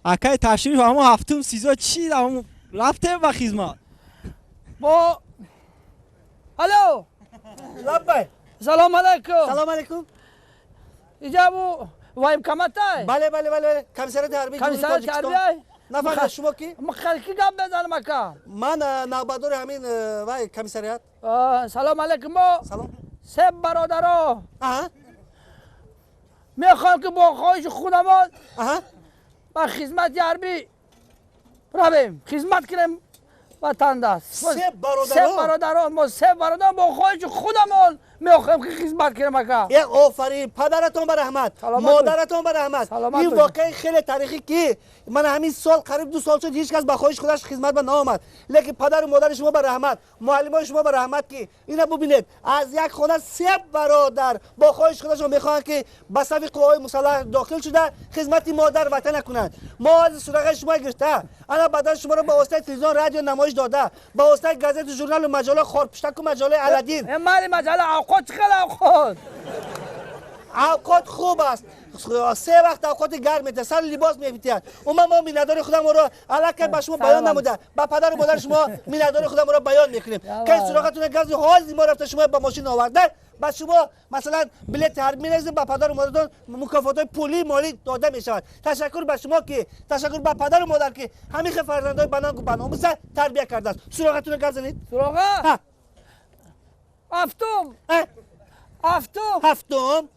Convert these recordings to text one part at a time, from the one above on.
Акай ташриф, ҳамо ҳафтум СИЗО чӣ рафтем ба хизмат. Мо, алло. Лаббай. Салом алайкум. Салом алайкум. Иҷабу военкоматай? Бале, бале, бале, комиссариати ҳарбии Комиссариати ҳарбӣ. Нафарда, шумо ки? Ки гап мезанам, ака? Ман навбатдори ҳамин вай комиссариат. Салом алайкум. Мо Салом. Се бародаро мехоҳем, ки бо хоҳиши худамон ба хизмати ҳарбӣ равем, хизмат кунем ватанда. Се бародарон? Се бародарон. Мо се бародарон бо хоҳиши худамон мехоҳем, ки хизмат кунем, ака. Е, офарин, падаратон ба раҳмат, модаратон ба раҳмат. Ин воқеаи хеле таърихӣ, ки ман ҳамин сол, қариб 2 сол шуд, ҳеҷ кас ба хоҳиши худаш хизмат ба наомад, лекин падару модари шумо ба раҳмат, муаллимои шумо ба раҳмат, ки ина бубинед, аз як хона се бародар бо хоҳиши худашон мехоҳанд, ки ба сафи қувваҳои мусаллаҳ дохил шуда, хизмати модар ватана кунанд. Мо аз суроғаи шумо гирифта, ана баъдан шуморо ба воситаи телевизион, радио намоиш дода, ба воситаи газету, журналу маҷалла, Хорпуштаку маҷаллаи Аладдин. Мали, маҷалла, авқот чӣ хел авқот? Авқот хуб аст, се вақт авқоти гарм метиҳад, сари либос мепитиҳад. Умуман, мо миннатдори худамонро аллакай ба шумо баён намуда, ба падару модари шумо миннатдори худамонро баён мекунем. Кай суроғатона гази ҳозир мо рафта шумо ба мошин оварда, ба шумо, масалан, билети ҳарбӣ мерезем, ба падару модаратон мукофотҳои пулӣ, молӣ дода мешавад. Ташаккур ба шумо, ки ташаккур ба падару модар, ки ҳамин хел фарзандои банангу баномуса тарбия кардааст. Суроғатона гап занед. Суроға? Ҳафтум, ҳафтум. Ҳафтум,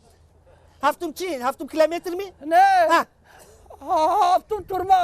ҳафтум чи? Ҳафтум километр ми? Не, ҳафтум турма.